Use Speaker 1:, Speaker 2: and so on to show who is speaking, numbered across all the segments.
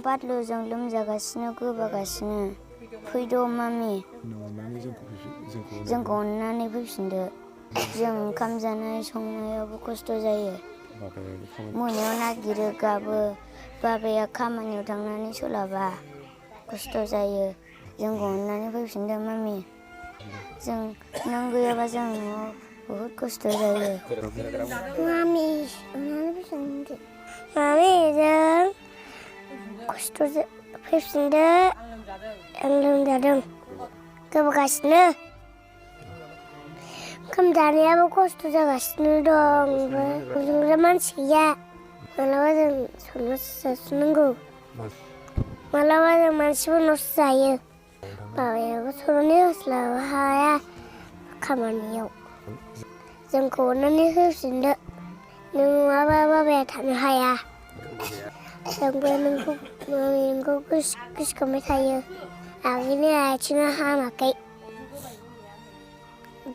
Speaker 1: पातलुजों लोमजागासिनो गोबागासिनो फैद' mummy जोंखौ अननानै फैफिनदो जों ओंखाम जानाय संनायावबो खस्थ' जायो मोनायाव नागिरो गाबो बाबाया खामानियाव थांनानै सोलाबा खस्थ' जायो जोंखौ अननानै फैफिनदो मामि जों नों गैयाबा जों न'आव बहुद खस्थ' जायो मामि अननानै फैफिनदो मामि जों खस्थ' फैफिनदो आं लोमजादों गोबागासिनो ओंखाम जानायाबो खस्थ' जागासिनो दं ओमफ्राय संग्रा मानसि गैया मालाबा जों संनासो जाफिननांगौ मालाबा जों मानसिफोरनावसो जायो बाबायाबो संनानै होस्लाबनो हाया खामानियाव जोंखौ अननानै होफिनदो नों नङाबा बाबाया थानो हाया जोंबो नोंखौ गोसोखांबाय थायो आगैनि आथिङा हामाखै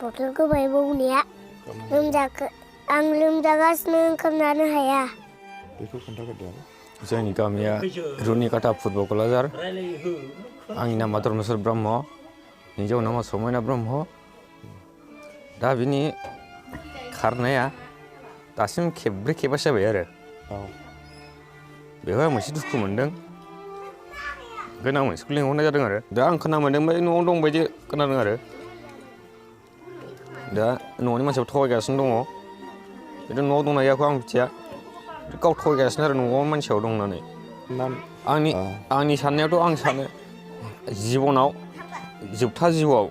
Speaker 1: बथल गोबाय बौनाया आं लोमजागासिनो ओंखाम जानो हाया
Speaker 2: बेखौ खोन्थाग्रोदो
Speaker 3: जोंनि गामिया रुनिकाटा फुटबल क'क्राझार आंनि नामा धर्मेश्वर ब्रह्म हिन्जाव नामा समायना ब्रह्म दा बिनि खारनाया दासिम खेबब्रै खेबबासो जाबाय आरो बेवहाय मोनसे दुखु मोनदों ओंखायनो आं मोनसेखौ लिंहरनाय जादों आरो दा आं खोना मोनदों बै न'आव दं बायदि खोनादों आरो दा न'नि मानसियाबो थगायगासिनो दङ खिन्थु न'आव दंना गैयाखौ आं मिथिया गाव थगायगासिनो आरो न'आव मानसियाव दं होननानै आंनि साननायावथ' आं सानो जिबनाव जोबथा जिउआव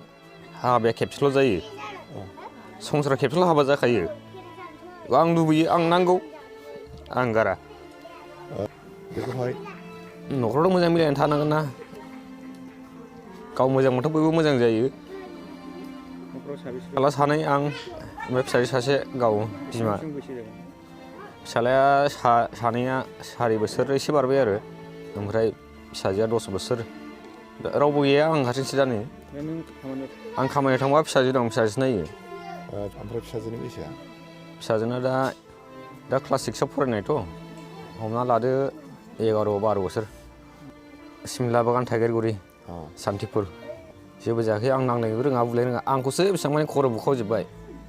Speaker 3: हाबाया खेबसेल' जायो संसारा खेबसेल' हाबा जाखायो आं लुबैयो आं नांगौ आं गारा
Speaker 2: बेखौहाय
Speaker 3: न'खरावथ' मोजां मिलायनानै थानांगोन ना गाव मोजां मोनथ' बयबो मोजां जायो फिसाला सानै आं ओमफ्राय फिसाजो सासे गाव बिमा फिसालाया सानैया 4 बोसोर एसे बारबाय आरो ओमफ्राय फिसाजोआ 10 बोसोर रावबो गैया आं हारसिंसो दा नै आं खामानियाव थांबा फिसाजो दं फिसाजो नायो
Speaker 2: ओमफ्राय फिसाजोनि बैसोआ
Speaker 3: फिसाजोना दा क्लास 6आव फरायनायथ' हमना लादो 11-12 बोसोर सिमला बागान टाइगारगुरि सान्तिपुर जेबो जायाखै आं नांनायबो रोङा बुलाय रोङा आंखौसो बेसेबां माने खर' बुखावजोब्बाय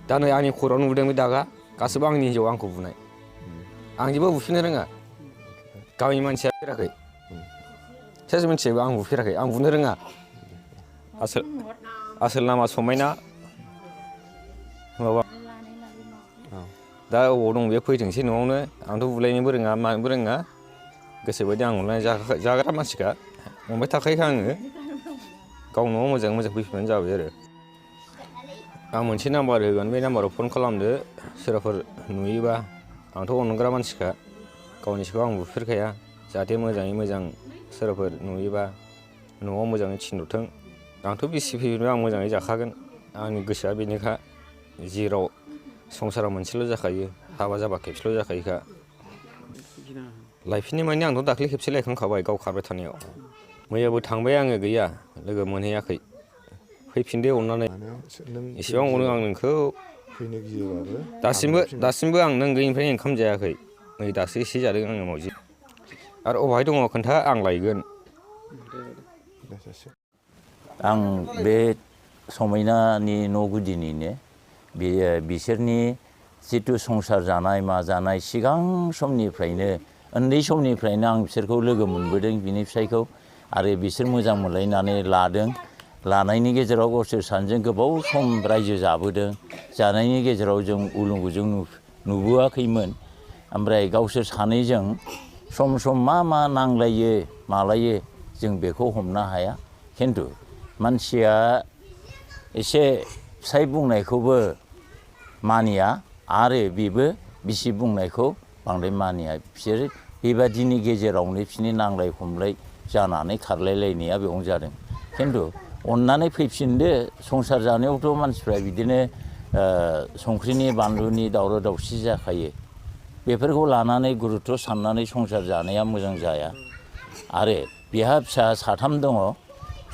Speaker 3: दा नै आंनि खर'आव नुदों बे दागा गासैबो आंनि हिन्जाव आंखौ बुनाय आं जेबो बुफिननो रोङा गामिनि मानसिया फेराखै सेस मिन्थियोबो आं बुफेराखै आं बुनो रोङा आसोल नामा समायना माबा दा अबाव दं बे फैथोंसै न'आवनो आंथ' बुलायनोबो रोङा मानोबो रोङा गोसोबायदि आं अननानै जाग्रा मानसिखा अनबाय थाखायोखा आङो गाव न'आव मोजाङै मोजां फैफिनबानो जाबाय आरो आं मोनसे नाम्बार होगोन बे नाम्बाराव फन खालामदो सोरबाफोर नुयोबा आंथ' अनग्रा मानसिखा गावनिखौ आं बुफेरखाया जाहाथे मोजाङै मोजां सोरबाफोर नुयोबा न'आव मोजाङै थिनहरथों आंथ' बिसि फैयोबा आं मोजाङै जाखागोन आंनि गोसोआ बेनोखा जेराव संसारा मोनसेल' जाखायो हाबा जाबा खेबसेल' जाखायोखा लायफिननो माने आंथ' दाख्लै खेबसे लायखांखाबाय गाव खारबाय थानायाव मैयाबो थांबाय आङो गैया लोगो मोनहैयाखै फैफिनदो अननानै एसेबां अनो आं नोंखौ दासिमबो आं नों गैयिनिफ्रायनो ओंखाम जायाखै नै दासो एसे जादों आङो मावजि आरो अबेहाय दङ खोन्था आं लायगोन
Speaker 4: आं बे समायनानि न' गुदिनिनो बिसोरनि जिथु संसार जानाय मा जानाय सिगां समनिफ्रायनो उन्दै समनिफ्रायनो आं बिसोरखौ लोगो मोनबोदों बिनि फिसायखौ आरो बिसोर मोजां मोनलायनानै लानायनि गेजेराव गावसोर सानैजों गोबाव सम रायजो जाबोदों जानायनि गेजेराव जों उलुं गुजुं नुबोआखैमोन ओमफ्राय गावसोर सानैजों सम सम मा नांलायो मालायो जों बेखौ हमनो हाया खिन्थु मानसिया एसे फिसाय बुंनायखौबो मानिया आरो बेबो बिसि बुंनायखौ बांद्राय मानिया बिसोर बेबादिनि गेजेरावनो बिसोरनि नांलाय खमलाय जानानै खारलायलायनाया बेयावनो जादों खिन्थु अननानै फैफिनदो संसार जानायावथ' मानसिफ्रा बिदिनो संख्रिनि बानलुनि दावराव दावसि जाखायो बेफोरखौ लानानै गुरुत्व साननानै संसार जानाया मोजां जाया आरो बिहा फिसा 3 दङ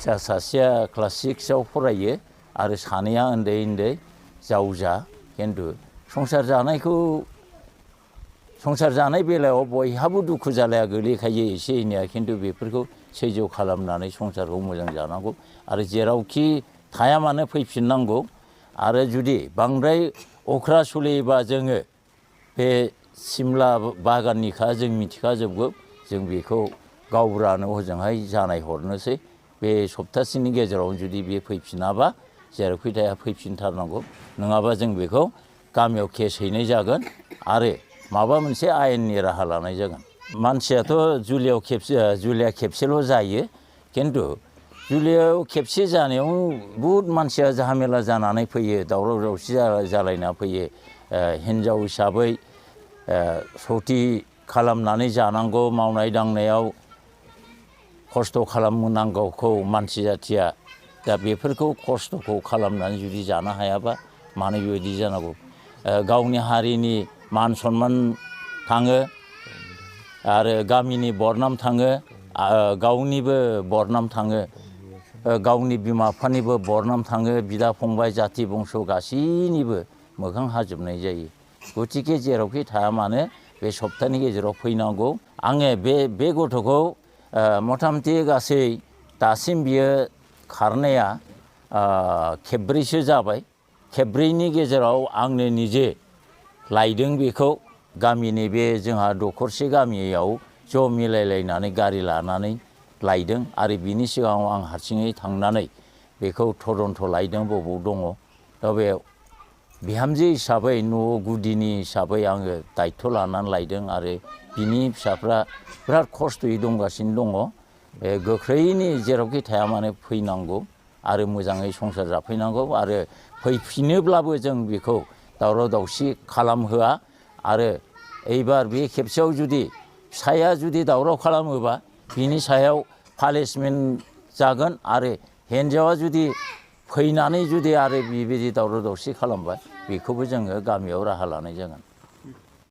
Speaker 4: फिसा सासेया क्लास 6आव फरायो आरो सानैया उन्दै जावजा खिन्थु संसार जानायखौ संसार जानाय बेलायाव बयहाबो दुखु जालाया गोलैखायो एसे एनैया खिन्थु बेफोरखौ सैज्य खालामनानै संसारखौ मोजां जानांगौ आरो जेरावखि थाया मानो फैफिननांगौ आरो जुदि बांद्राय अख्रा सोलियोबा जोङो बे सिमला बागाननिखा जों मिथिखाजोबगौ जों बेखौ गावबुरानो हजोंहाय जानाय हरनोसै बे सप्तासेनि गेजेराव जुदि बे फैफिनाबा जेरावखि थाया फैफिनथारनांगौ नङाबा जों बेखौ गामियाव केस हैनाय जागोन आरो माबा मोनसे आयेननि राहा लानाय जागोन मानसियाथ' जुलिया खेबसेल' जायो खिन्थु जुलियाव खेबसे जानायाव बुहुद मानसिया झामेला जानानै फैयो दावराव दावसि जालायना फैयो हिन्जाव हिसाबै सति खालामनानै जानांगौ मावनाय दांनायाव खस्थ' खालामनांगौखौ मानसि जाथिया दा बेफोरखौ खस्थ'खौ खालामनानै जुदि जानो हायाबा मानो बेबायदि जानांगौ गावनि हारिनि मान सन्मान थाङो आरो गामिनि बरनाम थाङो गावनिबो बरनाम थाङो गावनि बिमा बिफानिबो बरनाम थाङो बिदा फंबाय जाथि बंस' गासैनिबो मोखां हाजोबनाय जायो गतिके जेरावखि थाया मानो बे सप्तानि गेजेराव फैनांगौ आङो बे गथ'खौ मथा मथि गासै दासिम बियो खारनाया खेबब्रैसो जाबाय खेबब्रैनि गेजेराव आंनो निजे लायदों बेखौ गामिनि बे जोंहा दखरसे गामियाव ज' मिलायलायनानै गारि लानानै लायदों आरो बिनि सिगाङाव आं हारसिङै थांनानै बेखौ थदन्थ लायदों बबाव दङ दा बे बिहामजो हिसाबै न' गुदिनि हिसाबै आङो दायथ' लानानै लायदों आरो बिनि फिसाफ्रा बिराद खस्थ'यै दंगासिनो दङ गोख्रैनो जेरावखि थाया मानो फैनांगौ आरो मोजाङै संसार जाफैनांगौ आरो फैफिनोब्लाबो जों बेखौ दावराव दावसि खालामहोआ आरो एबार बे खेबसेयाव जुदि फिसाया जुदि दावराव खालामोबा बिनि सायाव पानिशमेन्ट जागोन आरो हिन्जावा जुदि फैनानै जुदि आरो बेबायदि दावराव दावसि खालामबाय बेखौबो जोङो गामियाव राहा लानाय जागोन